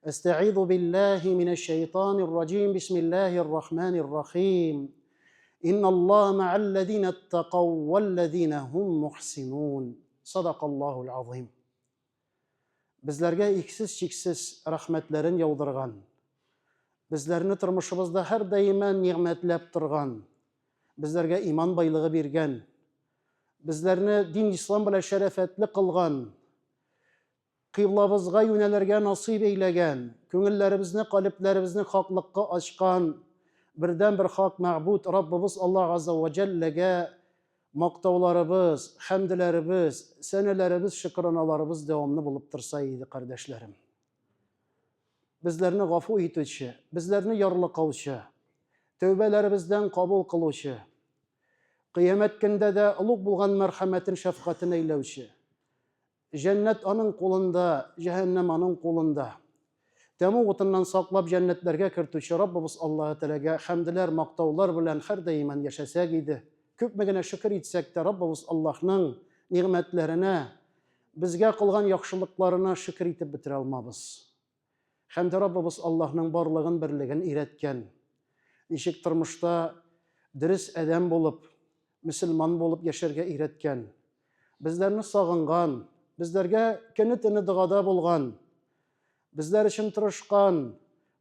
Әстәгыйзу биллаһи минәш шәйтанир раҗим. Бисмиллаһир рахманир рахим. Инналлаһа мә'әлләзина иттакау вәлләзина һум мухсинун. Садакаллаһул азим. Безләргә иксез-чиксез рәхмәтләрен яудырган, безләрне тормышыбызда һәрдаима нигъмәтләп торган, безләргә иман байлыгы биргән, безләрне дин ислам белән шәрәфәтле кылган, кыйблабызга юнәлергә насыйп әйләгән, күңелләребезне, калебләребезне хаклыкка ачкан бердәнбер хак мәгъбуд Раббыбыз Аллаһ Азза ва Җәлләгә мактауларыбыз, хәмделәребез, сәнәләребез, шөкраналарыбыз дәвамлы булып торса иде, кардәшләрем. Безләрне гафу итүче, безләрне ярлыкаучы, тәүбәләребездән кабул кылучы, кыямәт көндә дә олуг булган мәрхәмәтен, шәфкатен әйләүче, Җәннәт аның кулында, җәһәннәм аның кулында. Тәмуг утыннан саклап җәннәтләргә кертүче Раббыбыз Аллаһы Тәгаләгә хәмделәр, мактаулар белән һәрдаиман яшәсәк иде. Күпме генә шөкер итсәк тә, Раббыбыз Аллаһның нигъмәтләренә, безгә кылган яхшылыкларына шөкер итеп бетерә алмабыз. Һәм дә Раббыбыз Аллаһның барлыгын, берлеген өйрәткән. Ничек тормышта дөрес адәм булып, мөселман булып яшәргә өйрәткән. Безләрне сагынган, безләргә көне-төне догада булган, безләр өчен тырышкан,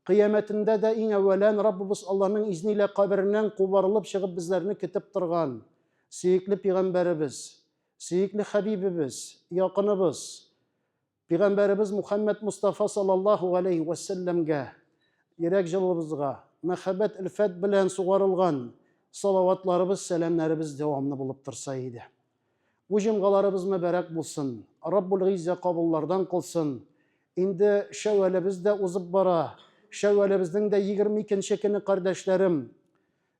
кыямәтендә дә иң әүвәлән Раббыбыз Аллаһның изне илә кабереннән кубарылып чыгып безләрне көтеп торган сөекле пигамбәребез, сөекле хәбибебез, якыныбыз, Пигамбәребез Мухәммәд Мостафа саллаллаһу галәйһи вә сәлләмгә, йөрәк җылыбызга, мәхәббәт-өлфәт белән сугарылган салаватларыбыз, сәламнәребез дәвамлы булып торса иде. Бу җомгаларыбыз мөбарәк булсын, Раббул Гыйззә кабуллардан кылсын. Инде Шәүвәлебез дә узып бара. Шәүвәлебезнең дә 22 нче көне, кардәшләрем.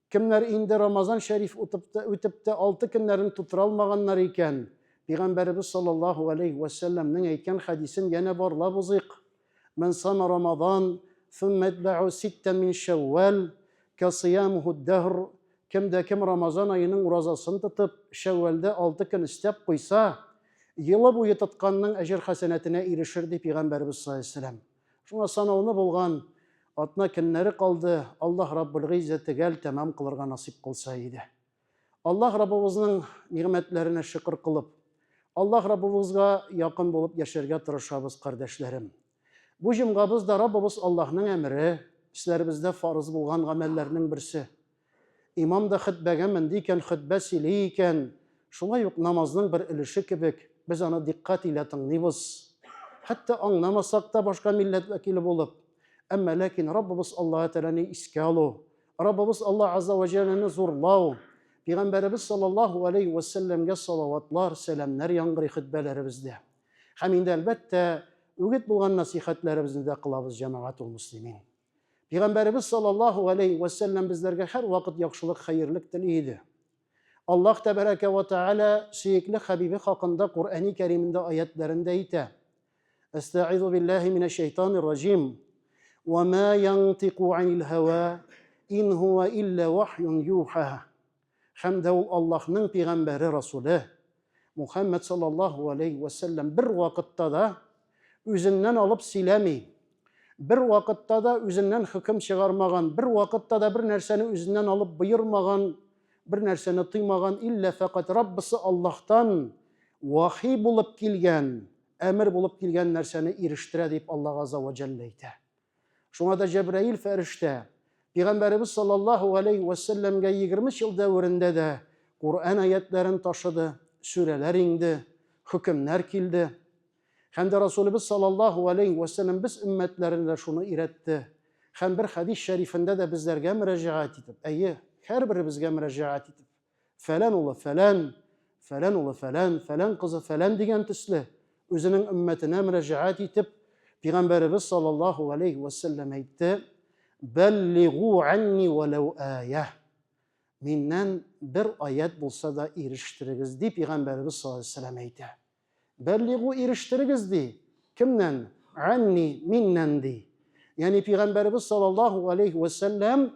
Кемнәр инде Рамазан шәриф үтеп тә алты көннәрен тутыра алмаганнар икән, Пәйгамбәребез саллаллаһу галәйһи вә сәлләмнең әйткән хәдисен янә барлап узыйк, Мән сама Рамазан, сумма әтбәгү ситтән мин шәүвәл, кәсыямүһү дәһр, Кем дә кем Рамазан аеның уразасын тотып, Шәүвәлдә алты көн өстәп куйса, елы буе тотканның әҗер-хәсәнәтенә ирешер, ди Пәйгамбәребез саллаллаһу галәйһи вә сәлләм. Шуңа санауны булган атна көннәре калды, Аллаһ Раббул Гыйззә төгәл тәмам кылырга насыйп кылса иде. Аллаһ Раббыбызның нигъмәтләренә шөкер кылып, Аллаһ Раббыбызга якын булып яшәргә тырышабыз, кардәшләрем. Бу җомгабыз да Раббыбыз Аллаһның әмере, өсләребездә фарыз булган гамәлләрнең берсе. Имам да хөтбәгә менде икән, хөтбә сөйли икән, шулай ук намазның бер өлеше кебек, без аны дикъкать илә тыңлыйбыз. Хәтта аңламасак та башка милләт вәкиле булып. Әмма ләкин Раббыбыз Аллаһы Тәгаләне искә алу, Раббыбыз Аллаһ Азза вә Җәлләне зурлау, Пәйгамбәребез саллаллаһу алейһи вә сәлләмгә салаватлар, сәламнәр яңгырый хөтбәләребездә. Һәм инде, әлбәттә, үгет булган насыйхәтләребезне дә кылабыз, җәмәгатул мөслимин. Пәйгамбәребез саллаллаһу алейһи вә сәлләм безләргә һәрвакыт яхшылык, хәерлек тели иде. Аллаһ тәбәрәкә вә тәгалә сөекле хәбибе хакында Коръәни Кәримендә аятләрендә әйтә. Әстәгыйзу биллаһи минәш шайтанир раҗим. Ва ма янтику анил һава ин хуа илля вахьюн юха. Һәм дә ул Аллаһның пәйгамбәре, расуле. Мухәммәд саллаллаһу алейһи вә сәлләм бер вакытта да үзеннән алып сөйләми. Бер вакытта да үзеннән хөкем чыгармаган, бер вакытта да бер нәрсәне үзеннән алып боермаган, бер нәрсәне тыймаган, иллә фәкать Раббысы Аллаһтан вахи булып килгән, әмер булып килгән нәрсәне ирештерә дип Аллаһ Азза вә Җәллә әйтә. Шуңа да Җәбраил фәрештә Пәйгамбәребез саллаллаһу галәйһи вә сәлләмгә 20 ел дәверендә дә Коръән аятләрен ташыды, сүрәләр иңде, хөкемнәр килде. Һәм дә Расулебез саллаллаһу галәйһи вә сәлләм без өммәтләренә дә шуны өйрәтте. Һәм бер хәдис шәрифендә дә безләргә мөрәҗәгать итеп, әйе, һәрберебезгә мөрәҗәгать итеп, Фәлән улы фәлән, фәлән улы фәлән, фәлән кызы фәлән дигән төсле, үзенең өммәтенә мөрәҗәгать итеп, Пәйгамбәребез саллаллаһу алейһи вә сәлләм әйтте, Бәллигу анни вәләү ая. Миннән бер аят булса да ирештерегез, ди Пәйгамбәребез саллаллаһу алейһи вә сәлләм әйтә. Бәллигу ирештерегез, ди. Кемнән? Анни, миннән, ди. Ягъни Пәйгамбәребез саллаллаһу алейһи вә сәлләм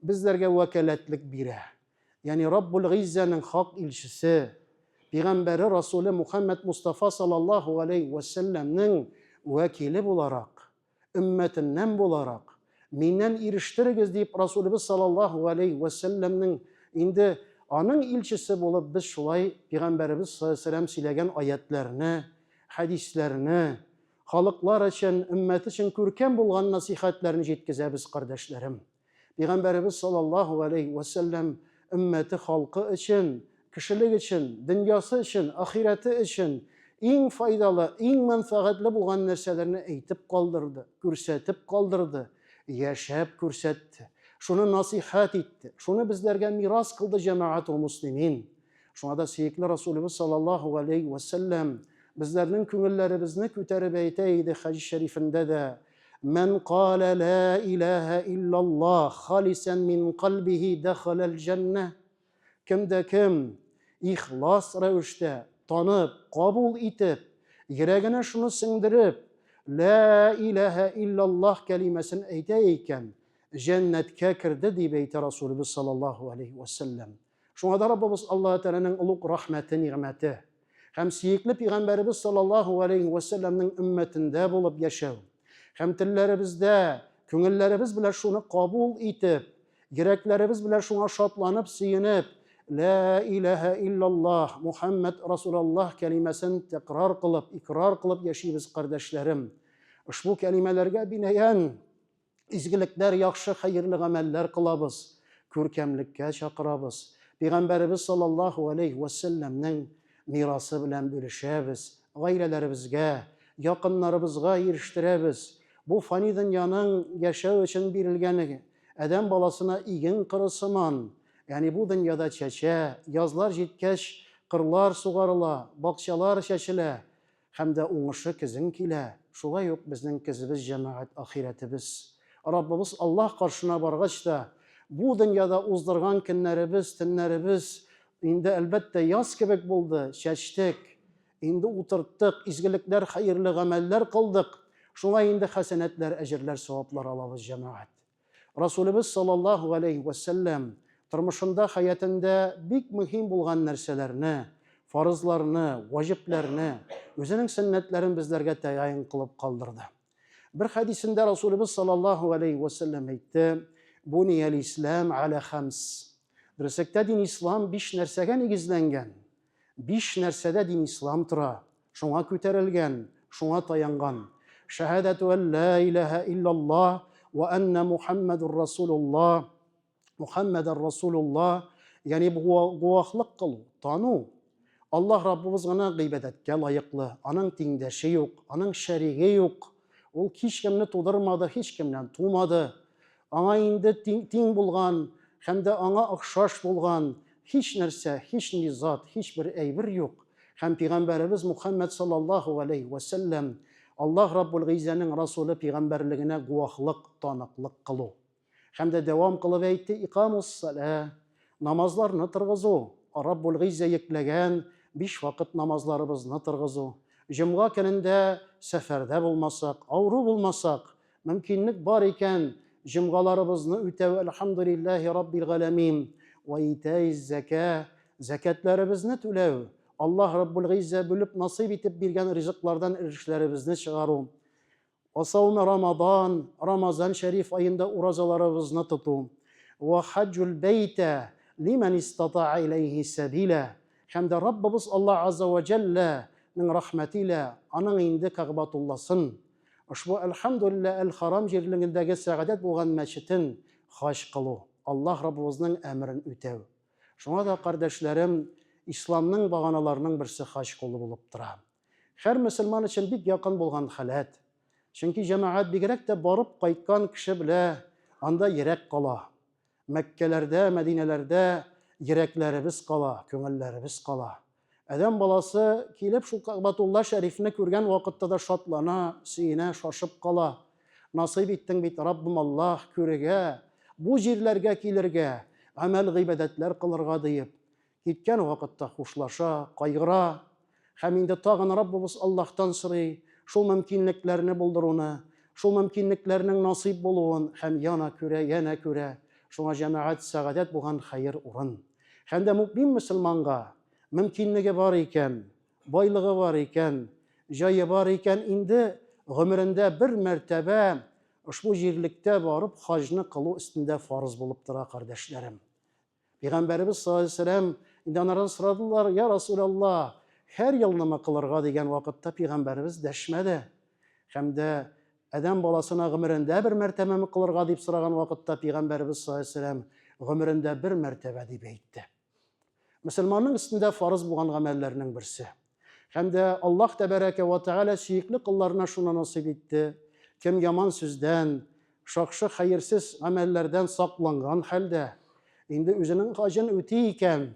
безләргә вәкаләтлек бирә. Ягъни Раббул Гыйззәнең хак илчесе, пәйгамбәре Расуле Мухәммәд Мустафа саллаллаһу алейһи вә сәлләмнең вәкиле буларак, Өммәтеннән буларак, миннән ирештерегез дип Расулебез саллаллаһу галәйһи вә сәлләмнең инде аның илчесе булып без шулай пигамбәребез саллаллаһу галәйһи вә сәлләм сөйләгән аятьләрне, хәдисләрне, халыклар өчен, өммәт өчен күркәм булган насыйхәтләрне җиткезәбез, кардәшләрем. Пәйгамбәребез саллаллаһу галәйһи вә сәлләм өммәте халкы өчен, кешелек өчен, дөньясы өчен, ахирәте өчен иң файдалы, иң мәнфәгатьле булган нәрсәләрне әйтеп калдырды, күрсәтеп калдырды, яшәп күрсәтте. Шуны насыйхәт итте, шуны безләргә мирас кылды җәмәгатул муслимин. Шуңа да сөекле Расулыбыз саллаллаһу галәйһи вә сәлләм безләрнең күңелләребезне күтәреп әйтә иде хаҗ шәрифендә дә, Мән калә лә иләһә иллаллаһ халисән мин кальбихи дәхаләл җәннә. Кем дә кем ихлас рәвештә танып, кабул итеп, йөрәгенә шуны сеңдереп, Лә иләһә иллаллаһ кәлимәсен әйтә икән, җәннәткә керде, дип әйтә Расулыбыз саллаллаһу алейһи вә сәлләм. Шуңа да Раббыбыз Аллаһы Тәгаләнең олуг рәхмәте, нигъмәте һәм сөекле пәйгамбәребез саллаллаһу алейһи вә сәлләмнең өммәтендә булып яшәү һәм телләребездә, күңелләребез белән шуны кабул итеп, йөрәкләребез белән шуңа шатланып, сөенеп, Лә иләһә иллаллаһ, Мухәммәд Расулаллаһ кәлимәсен тәкрар кылып, икрар кылып яшибез, кардәшләрем. Ошбу кәлимәләргә бинаән Изгелекләр, яхшы, хәерле гамәлләр кылабыз, күркәмлеккә чакырабыз. Пәйгамбәребез саллаллаһу алейһи вә сәлләмнең мирасы белән бүлешәбез, гаиләләребезгә, якыннарыбызга ирештерәбез. Бу фани дөньяның яшәү өчен бирелгәне, адәм баласына иген кыры сыман, ягъни бу дөньяда чәчә, язлар җиткәч, кырлар сугарыла, бакчалар чәчелә, Һәм дә уңышы көзен килә, шулай ук безнең көзебез җәмәгать ахирәтебез. Раббыбыз Аллаһ каршына баргач та, бу дөньяда уздырган көннәребез, төннәребез инде, әлбәттә, яз кебек булды, чәчтек, инде утырттык, изгелекләр, хәерле гамәлләр кылдык, шуңа инде хәсәнәтләр, әҗерләр, саваплар алабыз, җәмәгать. Расулебез саллаллаһу галәйһи вә сәлләм тормышында, хәятендә бик мөһим булган нәрсәләрне, фарызларны, ваҗибләрне, үзенең сөннәтләрен безләргә тәгаен кылып калдырды. Бер хәдисендә Расулебез саллаллаһу галәйһи вә сәлләм әйтте, Бунияль ислам аля хамс. Дөреслектә дин ислам биш нәрсәгә нигезләнгән. Биш нәрсәдә дин ислам тора, шуңа күтәрелгән, шуңа таянган. Шәһадәтү ән лә иләһә иллаллаһ вә әннә Мухаммәдур Расулуллаһ, Мухаммәдәр Расулуллаһ, ягъни бу гуаһлык кылу, тану. Аллаһ Раббыбыз гына гыйбадәткә лаеклы, аның тиңдәше юк, аның шәриге юк. Ул һичкемне тудырмады, һичкемнән тумады. Аңа инде тиң булган һәм дә аңа охшаш булган һич нәрсә, һич нинди зат, һичбер әйбер юк. Һәм пигамбәребез Мухәммәд саллаллаһу галәйһи вә сәлләм Аллаһ Раббул Гыйззәнең Расулы пигамбәрлегенә гуаһлык, таныклык кылу. Һәм дә дәвам кылып әйтте, Икамус-салә, намазларны торгызу, Раббул Гыйззә йөкләгән биш вакыт намазларыбызны торгызу. Җомга көнендә сәфәрдә булмасак, авыру булмасак, Мөмкинлек бар икән, җомгаларыбызны үтәү, әлхәмдүлилләһи раббил галәмин, вә итаиз зәкә, зәкятләребезне түләү, Аллаһ Раббул Гыйззә бүлеп насыйп итеп биргән ризыклардан өлешләребезне чыгару, вә сауме Рамадан, Рамазан шәриф аенда уразаларыбызны тоту, вә хаҗҗул бәйтә лимән истатаа иләйһи сәбилә, һәм дә Раббыбыз Аллаһ Азза вә Җәллә нең рәхмәте илә аның инде Кәгъбатулласын, Ошбу Әлхәмдүлилләһ әл-Хәрам җирлегендәге сәгадәт булган мәчетен хаҗ кылу, Аллаһ Раббыбызның әмерен үтәү. Шуңа да, кардәшләрем, исламның баганаларының берсе хаҗ кылу булып тора. Һәр мөселман өчен бик якын булган халәт. Чөнки җәмәгать бигрәк тә барып кайткан кеше белә анда йөрәк кала. Мәккәләрдә, Мәдинәләрдә йөрәкләребез кала, күңелләребез кала. Адәм баласы килеп шул Кәгъбәтулла шәрифне күргән вакытта да шатлана, сөенә, шашып кала. Насыйп иттең бит, Раббым Аллаһ, күрергә, бу җирләргә килергә, гамәл-гыйбадәтләр кылырга диеп. Киткән вакытта хушлаша, кайгыра. Һәм инде тагын Раббыбыз Аллаһтан сорый, шул мөмкинлекләрне булдыруны, шул мөмкинлекләрнең насыйп булуын һәм яна күрә, янә күрә. Шуңа җәмәгать сәгадәт булган хәер урын. Һәм дә мөэмин мөселманга мөмкинлеге бар икән, байлыгы бар икән, җае бар икән, инде гомерендә бер мәртәбә ошбу җирлектә барып хаҗны кылу өстендә фарыз булып тора, кардәшләрем. Пәйгамбәребез саллаллаһу алейһи ва сәлләм инде анардан сорадылар, Я Расулаллаһ, һәр елнымы кылырга дигән вакытта пәйгамбәребез дәшмәде. Һәм дә адәм баласына гомерендә бер мәртәбәме кылырга дип сораган вакытта пәйгамбәребез саллаллаһу алейһи ва сәлләм гомерендә бер мәртәбә дип әйтте. Мөселманның өстендә фарыз булган гамәлләрнең берсе. Һәм дә Аллаһ тәбәрәкә вә тәгалә сөекле колларына шуны насыйп итте, кем яман сүздән, шакшы хәерсез гамәлләрдән сакланган хәлдә, инде үзенең хаҗын үти икән,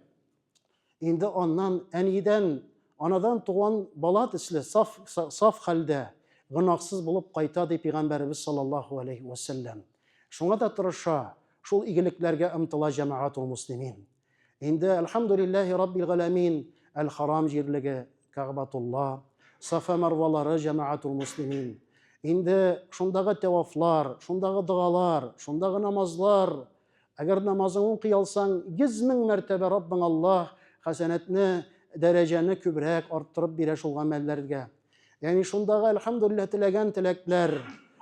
инде аннан әнидән, анадан туган бала төсле саф, саф хәлдә, гөнаһсыз булып кайта, ди пәйгамбәребез саллаллаһу алейһи вә сәлләм. Шуңа да тырыша, шул игелекләргә омтыла җәмәгатул муслимин. Инде әлхәмдүлилләһи раббил галәмин, Әл-Харам җирлеге, Кәгъбатулла, Сафа Марвалары җәмәгатул муслимин. Инде шундагы тәвафлар, шундагы догалар, шундагы намазлар, әгәр намазың укый алсаң, 100 мең мәртәбә Раббың Аллаһ хәсәнәтне, дәрәҗәне күбрәк арттырып бирә шул гамәлләргә. Ягъни шундагы әлхәмдүлилләһ теләгән теләкләр,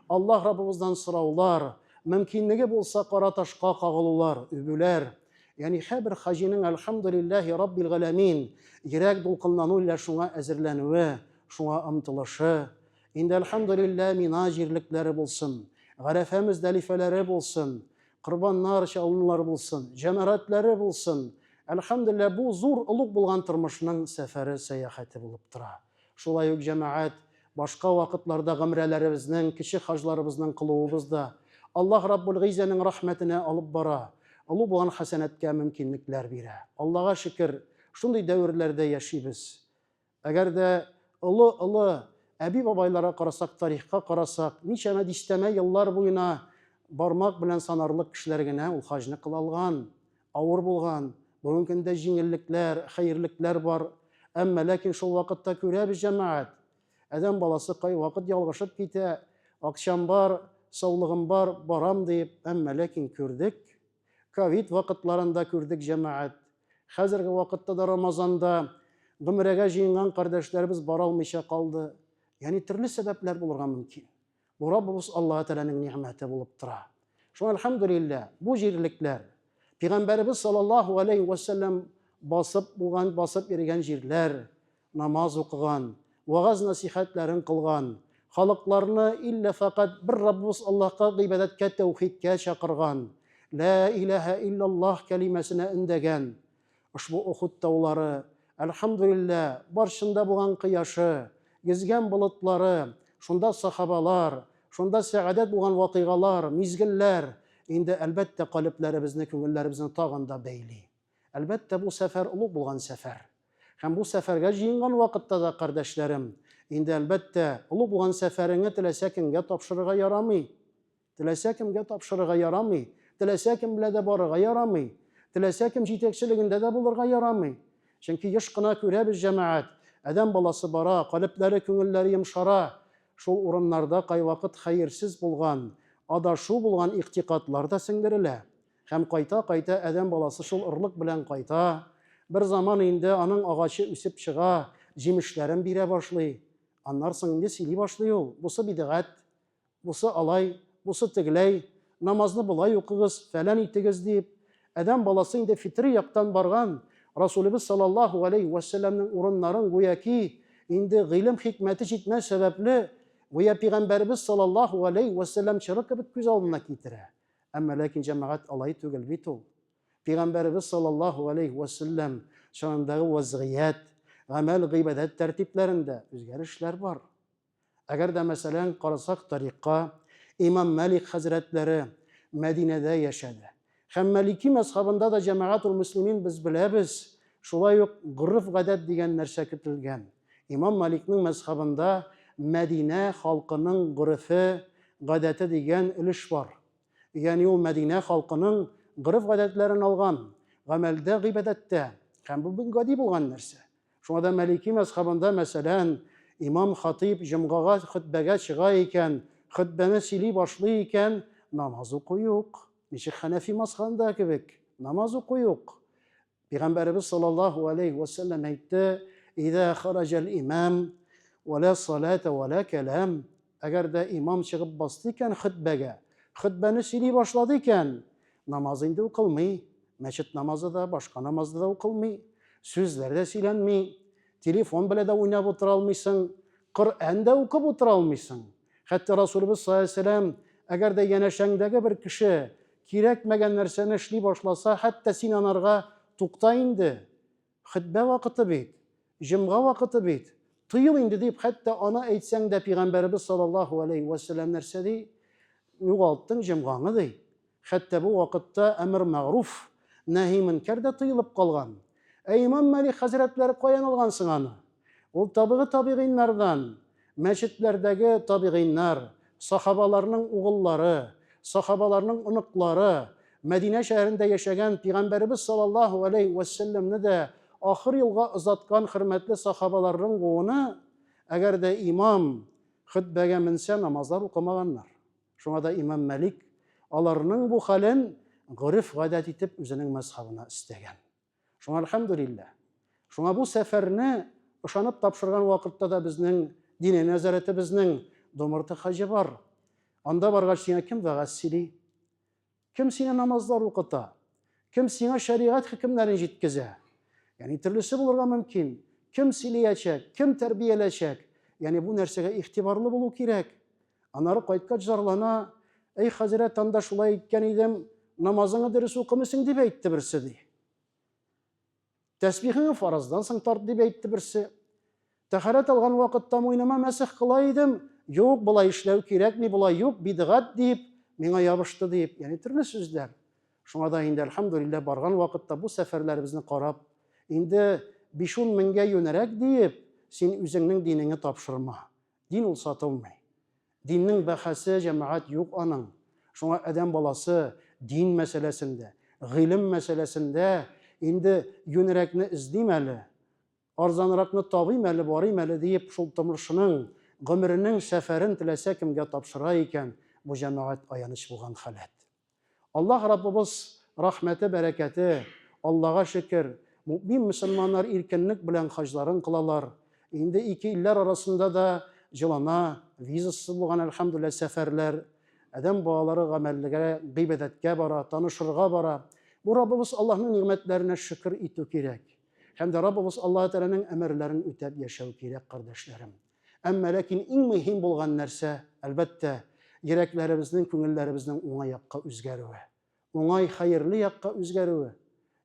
Аллаһ Раббыбыздан сораулар, мөмкинлеге булса кара ташка кагылулар, үбүләр. Ягъни һәрбер хаҗиның әлхәмдүлилләһи раббил галәмин йөрәк дулкынлану илә шуңа әзерләнүе, шуңа омтылышы. Инде әлхәмдүлилләһ Мина җирлекләре булсын, Гарәфә Мөздәлифәләре булсын, корбаннар чалынулар булсын, җәмәратләре булсын. Әлхәмдүлилләһ бу зур олуг булган тормышның сәфәре, сәяхәте булып тора. Шулай ук, җәмәгать, башка вакытларда гомрәләребезнең, кече хаҗларыбызның кылуыбыз да Аллаһ Раббул Гыйззәнең рәхмәтенә алып бара, олы булган хәсәнәткә мөмкинлекләр бирә. Аллага шөкер, шундый дәверләрдә яшибез. Әгәр дә олы-олы әби-бабайларга карасак, тарихка карасак, ничәмә дистәмә еллар буена бармак белән санарлык кешеләр генә ул хаҗны кыла алган. Авыр булган. Бүгенге көндә җиңеллекләр, хәерлекләр бар. Әмма ләкин шул вакытта күрәбез, җәмәгать, адәм баласы кайвакыт ялгышып китә, акчам бар, саулыгым бар, барам диеп, әмма ләкин күрдек. Ковид вакытларында күрдек, җәмәгать. Хәзерге вакытта да Рамазанда гомрәгә җыенган кардәшләребез бара алмыйча калды. Ягъни төрле сәбәпләр булырга мөмкин. Бу Раббыбыз Аллаһы Тәгаләнең нигъмәте булып тора. Шуңа әлхәмдүлилләһ, бу җирлекләр Пәйгамбәребез саллаллаһу алейһи ва сәлләм басып булган, басып йөргән җирләр, намаз укыган, вагаз насихәтләрен кылган, халыкларны иллә фәкать бер Раббыбыз Аллаһка гыйбадәткә, тәүхидкә чакырган, Лә иләһә илляллаһ кәлимәсенә өндәгән. Ошбу Охуд таулары, әлхәмдүлилләһ, барчында булган кояшы, йөзгән болытлары, шунда сахабалар, шунда сәгадәт булган вакыйгалар, мизгелләр, инде, әлбәттә, калебләребезне, күңелләребезне тагын да бәйли. Әлбәттә, бу сәфәр олуг булган сәфәр. Һәм бу сәфәргә җыенган вакытта да, кардәшләрем, инде, әлбәттә, олуг булган сәфәреңне теләсә кемгә тапшырырга ярамый. Теләсә кемгә тапшырырга ярамый, теләсә кем белән дә барырга ярамый, теләсә кем җитәкчелегендә дә булырга ярамый. Чөнки еш кына күрәбез, җәмәгать, адәм баласы бара, калебләре, күңелләре йомшара, шул урыннарда кайвакыт хәерсез булган, адашу булган игътикадлар да сеңдерелә. Һәм кайта-кайта адәм баласы шул орлык белән кайта. Бер заман инде аның агачы үсеп чыга, җимешләрен бирә башлый. Аннан соң инде сөйли башлый ул, бусы бидгать, Бусы алай, бусы тегеләй, намазны болай укыгыз, фәлән итегез дип, адәм баласы инде фитри яктан барган Расулебез саллаллаһу галәйһи вә сәлләмнең урыннарын гүяки инде гыйлем хикмәте җитмәү сәбәпле, гүя пигамбәребез саллаллаһу галәйһи вә сәлләм чоры кебек күз алдына китерә. Әмма ләкин җәмәгать алай түгел бит ул. Пигамбәребез саллаллаһу галәйһи вә сәлләм чорындагы вәзгыять, гамәл-гыйбадәт тәртипләрендә үзгәрешләр бар. Әгәр дә, мәсәлән, карасак тарихка, имам Мәлик хәзрәтләре Мәдинәдә яшәде. Һәм Мәлики мәзхабында да җәмәгатул мөслимин без беләбез, шулай ук гореф-гадәт дигән нәрсә көтелгән. Имам Маликның мәзхабында Мәдинә халкының горефе, гадәте дигән өлеш бар. Ягъни ул Мәдинә халкының гореф-гадәтләрен алган, гамәлдә, гыйбадәттә. Һәм бу бик гади булган нәрсә. Шуңа да Мәлики мәзхәбында, мәсәлән, имам-хатыйб җомгага хөтбәгә чыга икән, хөтбәне сөйли башлый икән, намаз уку юк. Ничек Хәнәфи мәзхәбендә кебек, намаз уку юк. Пәйгамбәребез саллаллаһу алейһи ва сәлләм әйтте: "Иза хараҗал имам, ва ла салата ва ла калам". Әгәр дә имам чыгып басты икән хөтбәгә, хөтбәне сөйли башлады икән, намаз инде укылмый. Мәчет намазы да, башка намазда да укылмый. Сүзләр дә сөйләнми. Телефон белән дә уйнап утыра алмыйсың. Коръән дә укып утыра алмыйсың. Хәтта Расулыбыз саллаллаһу алейһи вәсәлләм, әгәр дә янәшәңдәге бер кеше кирәкмәгән нәрсәне эшли башласа, хәтта син анарга тукта инде, хөтбә вакыты бит, җомга вакыты бит, тыел инде дип, хәтта аны әйтсәң дә, пәйгамбәребез саллаллаһу алейһи вәсәлләм нәрсә ди? Югалттың җомгаңы ди. Хәтта бу вакытта әмер мәгъруф, нәһи мөнкәр дә тыелып калган. Ә имам Мәлик хәзрәтләре каян алган соң аны? Ул табигый табигыйннардан, мәчетләрдәге табигыйннар, сахабаларның угыллары, сахабаларның оныклары, Мәдинә шәһәрендә яшәгән пигамбәребез саллаллаһу алейһи вәссәлләмне дә ахыр юлга озаткан хөрмәтле сахабаларның буыны, әгәр дә имам хөтбәгә менсә, намазлар укымаганнар. Шуңа да имам Мәлик аларның бу хәлен гореф-гадәт итеп үзенең мәзһабына өстәгән. Шуңа әлхәмдүлилләһ. Шуңа бу сәфәрне ышанып тапшырган вакытта да безнең дини нәзарәтебезнең Домырты хаҗы бар. Анда баргач сиңа кем вәгазь сөйли? Кем сине намазлар укыта? Кем сиңа шәригать хөкемнәрен җиткезә? Ягъни төрлесе булырга мөмкин. Кем сөйләячәк, кем тәрбияләчәк? Ягъни бу нәрсәгә игътибарлы булу кирәк. Аннары кайткач зарлана, Әй, хәзрәт, анда шулай әйткән идем, намазыңны дөрес укымыйсың дип әйтте берсе, ди. Тәсбихеңне фараздан соң тарт дип әйтте берсе. Тәхәрәт алган вакытта муеныма мәсех кыла идем, юк, болай эшләү кирәкми, болай юк, бидгать дип, миңа ябышты дип. Ягъни төрле сүзләр. Шуңа да инде әлхәмдүлилләһ барган вакытта бу сәфәрләребезне карап, инде биш-ун меңгә юнерәк диеп, син үзеңнең динеңне тапшырма. Дин ул сатылмый. Диннең бәһасе, җәмәгать, юк аның. Шуңа адәм баласы дин мәсьәләсендә, гыйлем мәсьәләсендә инде юнерәкне эзлим әле, арзанракны табыйм әле, барыйм әле диеп, шул тормышының, гомеренең сәфәрен теләсә кемгә тапшыра икән, бу җәмәгать аяныч булган халәт. Аллаһ Раббыбыз рәхмәте, бәрәкәте, Аллага шөкер, мөэмин мөселманнар иркенлек белән хаҗларын кылалар. Инде ике илләр арасында да җылана, визасыз булган, әлхәмдүлилләһ, сәфәрләр. Адәм балалары гамәллегә, гыйбадәткә бара, танышырга бара. Бу Раббыбыз Аллаһның нигъмәтләренә шөкер итү кирәк. Һәм дә Раббыбыз Аллаһы Тәгаләнең әмерләрен үтәп яшәү кирәк, кардәшләрем. Әмма ләкин иң мөһим булган нәрсә, әлбәттә, йөрәкләребезнең, күңелләребезнең уңай якка үзгәрүе. Уңай, хәерле якка үзгәрүе.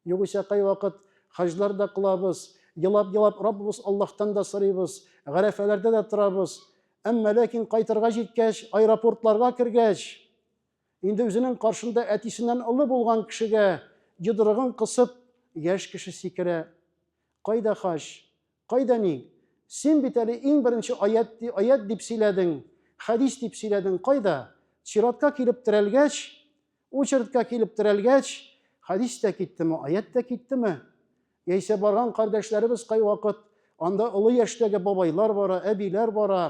Югыйсә кайвакыт хаҗлар да кылабыз, елап-елап Раббыбыз Аллаһтан да сорыйбыз, Гарәфәләрдә дә торабыз. Әмма ләкин кайтырга җиткәч, аэропортларга кергәч, инде үзенең каршында әтисеннән олы булган кешегә йодрыгын кысып, яшь кеше сикерә. Кайда хаҗ? Кайда ни? Син бит әле иң беренче аять, аять дип сөйләдең, хәдис дип сөйләдең, кайда? Чиратка килеп терәлгәч, очередька килеп терәлгәч, хәдис тә киттеме, аять тә киттеме? Яисә барган кардәшләребез кайвакыт анда олы яшьтәге бабайлар бара, әбиләр бара,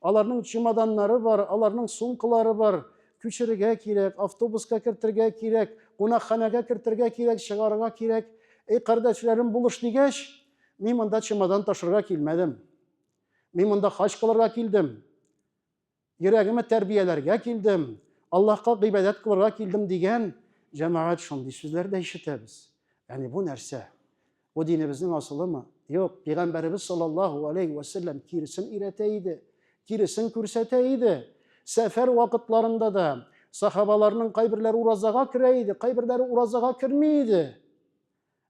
аларның чемоданнары бар, аларның сумкалары бар, күчерергә кирәк, автобуска кертергә кирәк, кунакханәгә кертергә кирәк, чыгарырга кирәк. Эй, кардәшләрем, булыш дигәч, Мин монда чемодан ташырга килмәдем. Мин монда хаҗ кылырга килдем. Йөрәгемне тәрбияләргә килдем. Аллаһка гыйбадәт кылырга килдем дигән җәмәгать шундый сүзләр дә ишетәбез. Ягъни бу нәрсә? Бу динебезнең асылымы? Юк, пәйгамбәребез саллаллаһу алейхи ва сәлләм киресен өйрәтә иде, киресен күрсәтә иде. Сәфәр вакытларында да сахабаларның кайберләре уразага керә иде, кайберләре уразага керми иде.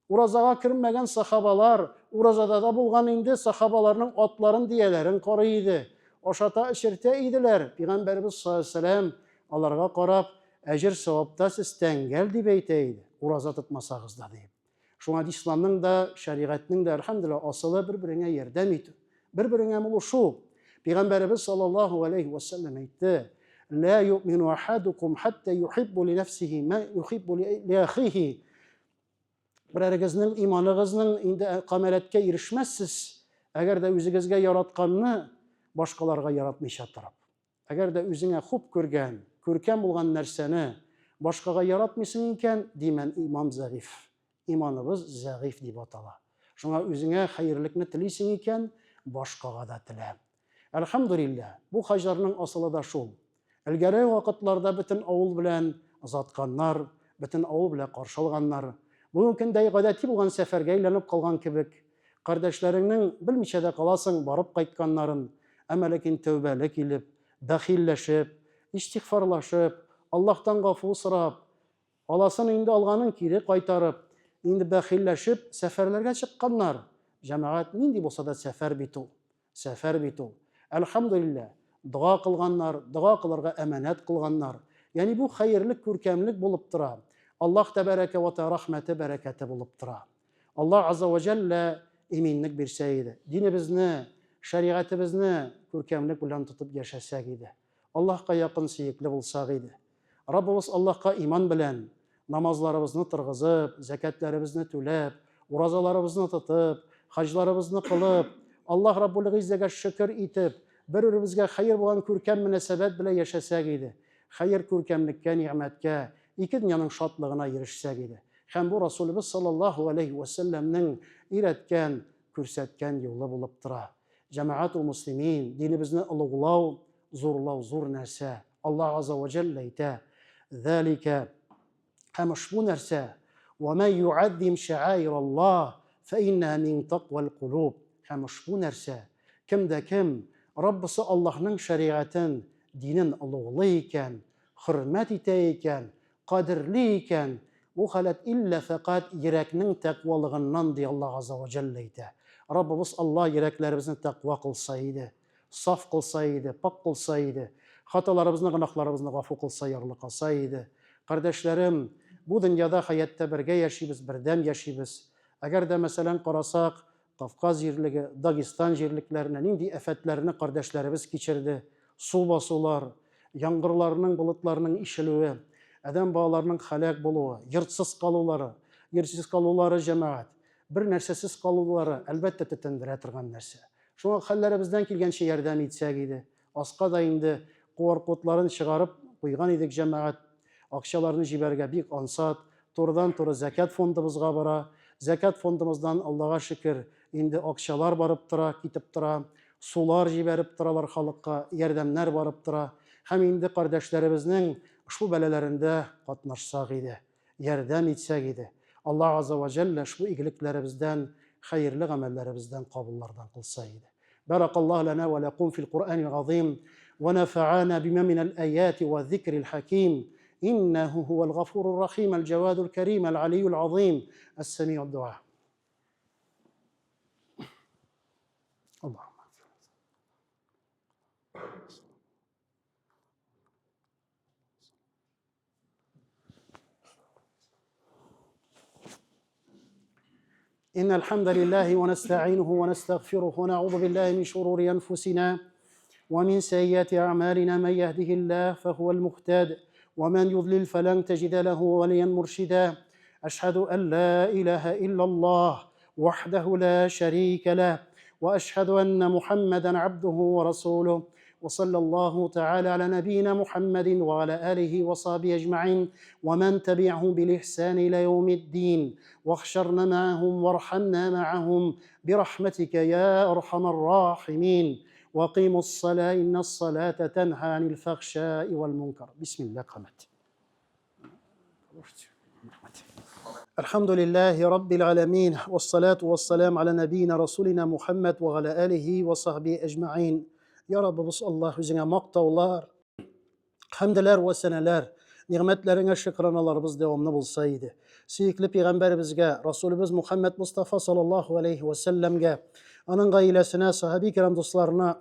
Уразага кермәгән сахабалар, уразада да булган инде, сахабаларның атларын, дияләрен карый иде. Ашата-эчертә иделәр. Пәйгамбәребез саллаллаһу алейһи ва сәлләм аларга карап, әҗер-савапта сез тәңгәл дип әйтә иде, ураза тотмасагыз да дип. Шуңа исламның да, шәригатьнең дә, әлхәмдүлилләһ, асылы бер-береңә ярдәм итү, бер-береңә булышу. Пәйгамбәребез саллаллаһу алейһи ва сәлләм әйтте: "Ла юъмину ахадукум хатта юхиббу ли нәфсихи ма юхиббу ли ахихи". Берәрегезнең иманыгызның инде камәләткә ирешмәссез, әгәр дә үзегезгә яратканны башкаларга яратмыйча торып. Әгәр дә үзеңә хуп күргән, күркәм булган нәрсәне башкага яратмыйсың икән, димән иман зәгыйф. Иманыбыз зәгыйф дип атала. Шуңа үзеңә хәерлекне телисең икән, башкага да телә. Әлхәмдүлилләһ, бу хаҗларның асылы да шул. Элгәре вакытларда бөтен авыл белән озатканнар, бөтен авыл белән каршы алганнар. Бүгенге көндә гадәти булган сәфәргә әйләнеп калган кебек. Кардәшләреңнең, белмичә дә каласың, барып кайтканнарын, әмма ләкин тәүбәле килеп, бәхилләшеп, истигъфарлашып, Аллаһтан гафу сорап, аласын инде алганын кире кайтарып, инде бәхилләшеп сәфәрләргә чыкканнар. Җәмәгать, нинди булса да сәфәр бит ул. Сәфәр бит ул. Әлхәмдүлилләһ, дога кылганнар, дога кылырга әманәт кылганнар. Ягъни бу хәерлек, күркәмлек булып тора. Аллаһ тәбәрәкә вә тәгалә рәхмәте, бәрәкәте булып тора. Аллаһ азза вә җәллә иминлек бирсә иде. Динебезне, шәригатебезне күркәмлек белән тотып яшәсәк иде. Аллаһка якын сөекле булсак иде. Раббыбыз Аллаһка иман белән, намазларыбызны торгызып, зәкятләребезне түләп, уразаларыбызны тотып, хаҗларыбызны кылып, Аллаһ Раббул Гыйззәгә шөкер итеп, бер-беребезгә хәер булган күркәм мөнәсәбәт белән яшәсәк иде. Хәер күркәмлеккә, нигъмәткә, ике дөньяның шатлыгына ирешсәк иде. Һәм бу Расулебез саллаллаһу алейһи вә сәлләмнең өйрәткән, күрсәткән юлы булып тора. Җәмәгать ул муслимин, динебезне олуглау, зурлау зур нәрсә. Аллаһ Азза вә Җәллә әйтә, Зәликә һәм ошбу нәрсә, Вә мә юаззим шәаираллаһ, фә иннәһа мин таквал кулуб. Һәм ошбу нәрсә, кем дә кем Раббысы Аллаһның шәригатен, динен олуглый икән, хөрмәт итә икән, кадерли икән, бу халәт иллә фәкать йөрәкнең тәкъвалыгыннан, ди Аллаһ Азза вә Җәллә әйтә. Раббыбыз Аллаһ йөрәкләребезне тәкъва кылса иде. Саф кылса иде, пакь кылса иде, хаталарыбызны, гөнаһларыбызны гафу кылса, ярлыкаса иде. Кардәшләрем, бу дөньяда хәятта бергә яшибез, бердәм яшибез. Әгәр дә, мәсәлән, карасак, Кавказ җирлеге, Дагестан җирлекләренә нинди афәтләрне кардәшләребез кичерде, су басулар, яңгырларның, болытларның ишелүе, адәм балаларының һәлак булуы, йортсыз калулары, йортсыз калулары, җәмәгать, бер нәрсәсез калулары, әлбәттә, тетрәндерә торган нәрсә. Шуңа хәлләребездән килгәнчә ярдәм итсәк иде. Аска да инде куар-кодларын чыгарып куйган идек, җәмәгать. Акчаларны җибәрергә бик ансат. Турыдан-туры зәкят фондыбызга бара. Зәкят фондыбыздан, Аллага шөкер, инде акчалар барып тора, китеп тора. Сулар җибәреп торалар халыкка, ярдәмнәр барып тора. Һәм инде кардәшләребезнең ошбу бәлаләрендә катнашсак иде. Ярдәм итсәк иде. Аллаһ Азза вә Җәллә ошбу игелекләребездән, хәерле гамәлләребездән кабуллардан кылса иде. Бәракаллаһу ләнә вә ләкум фил Куръанил газыйм вә нәфәәнә бима минәл аяти вә зикрил хәким. Иннәһу һуәл гафурур рахим әл-җәвадул кәрим әл-алиюл азыйм әс-сәмиуд дуа. Аллаһумма. إن الحمد لله ونستعينه ونستغفره ونعوذ بالله من شرور أنفسنا ومن سيئات أعمالنا من يهده الله فهو المهتد ومن يضلل فلن تجد له وليا مرشدا أشهد أن لا إله إلا الله وحده لا شريك له وأشهد أن محمدا عبده ورسوله وصلى الله تعالى على نبينا محمد وعلى آله وصحبه أجمعين ومن تبعهم بالإحسان إلى يوم الدين واحشرنا معهم وارحمنا معهم برحمتك يا أرحم الراحمين وقيموا الصلاة إن الصلاة تنهى عن الفحشاء والمنكر بسم الله قامت الحمد لله رب العالمين والصلاة والسلام على نبينا رسولنا محمد وعلى آله وصحبه أجمعين يا رب بس الله үзеңә мактаулар хәмделәр вә сәнәләр нигъмәтләреңә шөкраналарыбыз дәвамлы булса иде сөекле пәйгамбәребезгә расулыбыз Мухаммад Мустафа саллаллаху алейхи вә сәлләмгә аның гаиләсенә сахаби кирам дусларына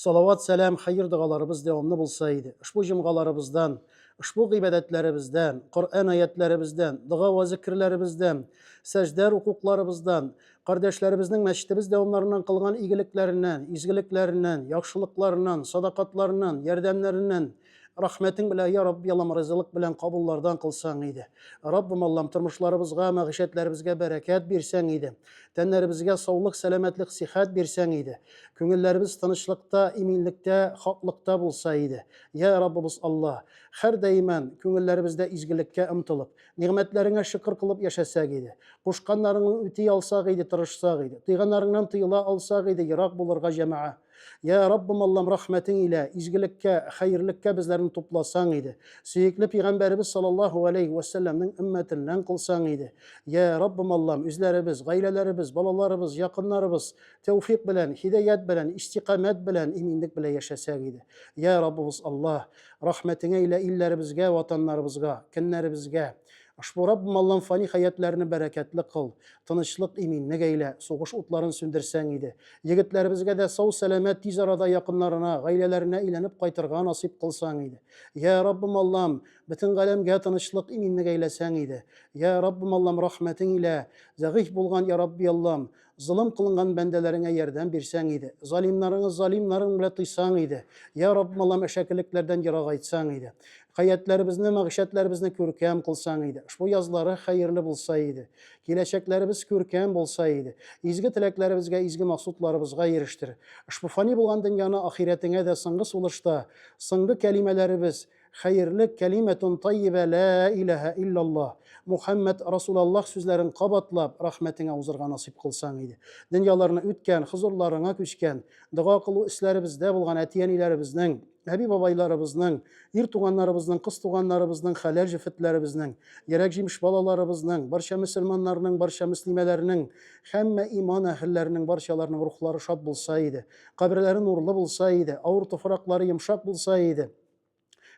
Салават, сәлам, хәер догаларыбыз дәвамлы булса иде. Ошбу җомгаларыбыздан, ошбу гыйбадәтләребездән, Коръән аятләребездән, дога вә зикерләребездән, сәҗдә рукукларыбыздан, кардәшләребезнең мәчетебез дәвамнарыннан кылган игелекләреннән, изгелекләреннән, яхшылыкларыннан, садакатларыннан, ярдәмнәреннән рәхмәтең белән, я Рабби Аллам, ризалык белән кабуллардан кылсаң иде. Раббым Аллам, тормышларыбызга, мәгыйшәтләребезгә бәрәкәт бирсәң иде. Тәннәребезгә саулык, сәламәтлек, сихәт бирсәң иде. Күңелләребез тынычлыкта, иминлектә, хаклыкта булса иде. Я Раббыбыз Алла, һәрдаиман күңелләребездә изгелеккә омтылып, нигъмәтләреңә шөкер кылып яшәсәк иде. Кушканнарыңны үти алсак иде, тырышсак иде. Тыйганнарыңнан тыела алсак иде, ерак булырга җәмәгать. Я Раббым Аллам, рәхмәтең илә, изгелеккә, хәерлеккә безләрне тупласаң иде. Сөекле пигамбәребез саллаллаһу алейһи вә сәлләмнең өммәтеннән кылсаң иде. Я Раббым Аллам, үзләребез, гаиләләребез, балаларыбыз, якыннарыбыз тәүфик белән, һидаять белән, истикамәт белән, иминлек белән яшәсәк иде. Я Раббыбыз Аллаһ, рәхмәтеңә илә илләребезгә, ватаннарыбызга, көннәребезгә, Ошбу Раббым Аллам фани хәятләрне бәрәкәтле кыл, тынычлык, иминлек әйлә, сугыш утларын сүндерсәң иде. Егетләребезгә дә сау-сәламәт тиз арада якыннарына, гаиләләренә әйләнеп кайтырга насыйп кылсаң иде. Йә Раббым Аллам, бөтен галәмгә тынычлык, иминлек әйләсәң иде. Йә Раббым Аллам, рәхмәтең илә, зәгыйфь булган, йә Рабби Аллам, Золым кылынган бәндәләреңә ярдәм бирсәң иде. Залимнарыңы залимнарың белән тыйсаң иде. Я Раббым Аллам, әшәкелекләрдән ерагайтсаң иде. Хәятләребезне, мәгыйшәтләребезне күркәм кылсаң иде. Ошбу язлары хәерле булса иде. Киләчәкләребез күркәм булса иде. Изге теләкләребезгә, изге максутларыбызга ирештер. Ошбу фани булган дөньяны ахирәтеңә дә соңгы сулышта, соңгы кәлимәләребез, Хәерле кәлимәтун таййибә лә иләһә илляллаһ, Мухәммәд Расулаллаһ сүзләрен кабатлап, рәхмәтеңә узырга насыйп кылсаң иде. Дөньяларны үткән, хозурларыңа күчкән, дога кылу өсләребездә булган әти-әниләребезнең, әби-бабайларыбызның, ир туганнарыбызның, кыз туганнарыбызның, хәләл җефетләребезнең, йөрәк җимеш балаларыбызның, барча мөселманнарның, барча мөслимәләрнең, һәммә иман әһелләренең барчаларының рухлары шат булса иде, каберләре нурлы булса иде, авыр туфраклары йомшак булса иде.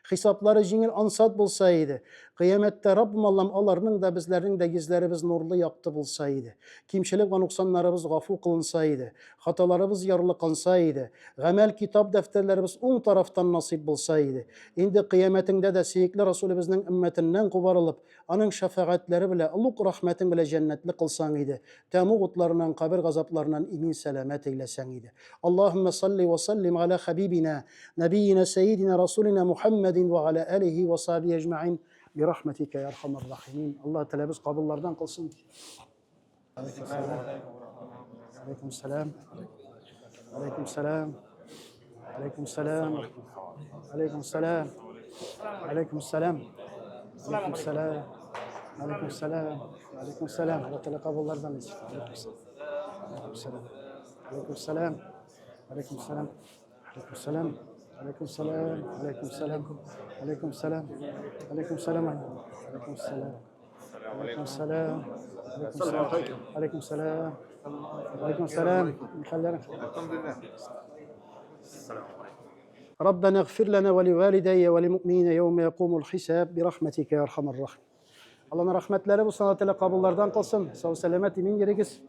Хисаплары җиңел ансат булса иде. Кыямәттә Раббым Аллам аларның да безләрнең дә йөзләребез нурлы якты булса иде. Кимчелек вә нуксаннарыбыз гафу кылынса иде. Хаталарыбыз ярлыканса иде. Гамәл китап дәфтәрләребез уң тарафтан насыйп булса иде. Инде кыямәтеңдә дә сөекле Расулебезнең өммәтеннән кубарылып, аның шәфәгатьләре белә, олуг рәхмәтең белән җәннәтле кылсаң иде. Тәмуг утларыннан, кабер газапларыннан имин сәламәт әйләсәң иде. Аллаһуммә салли вә саллим галә хәбибинә, нәбиенә, сәйидинә, расулинә Мухәммәдин вә галә әлихи вә сахбихи әҗмәгыйн бирахмәтикә йә әрхәмәр рахимин. Аллаһ Тәгалә без кабуллардан кылсын. Алейкум сәлам. Алейкум сәлам. Алейкум сәлам. Алейкум сәлам. Алейкум сәлам. Алейкум сәлам. Алейкум сәлам. Алейкум сәлам. Аллаһ Тәгалә кабуллардан итсен. Алейкум сәлам. Алейкум сәлам. Алейкум сәлам. Алейкум сәлам. Алейкум сәлам. Алейкум сәлам. Алейкум сәлам. Алейкум сәлам. Алейкум сәлам. Алейкум сәлам. Алейкум сәлам. Алейкум сәлам. Хәлләрең? ربنا اغفر لنا ولوالدي وللمؤمنين يوم يقوم الحساب برحمتك يا ارحم الراحمين. Алланың рәхмәтләре булсын, Алла Тәгалә кабуллардан кылсын. Сау сәламәт имин йөрегез.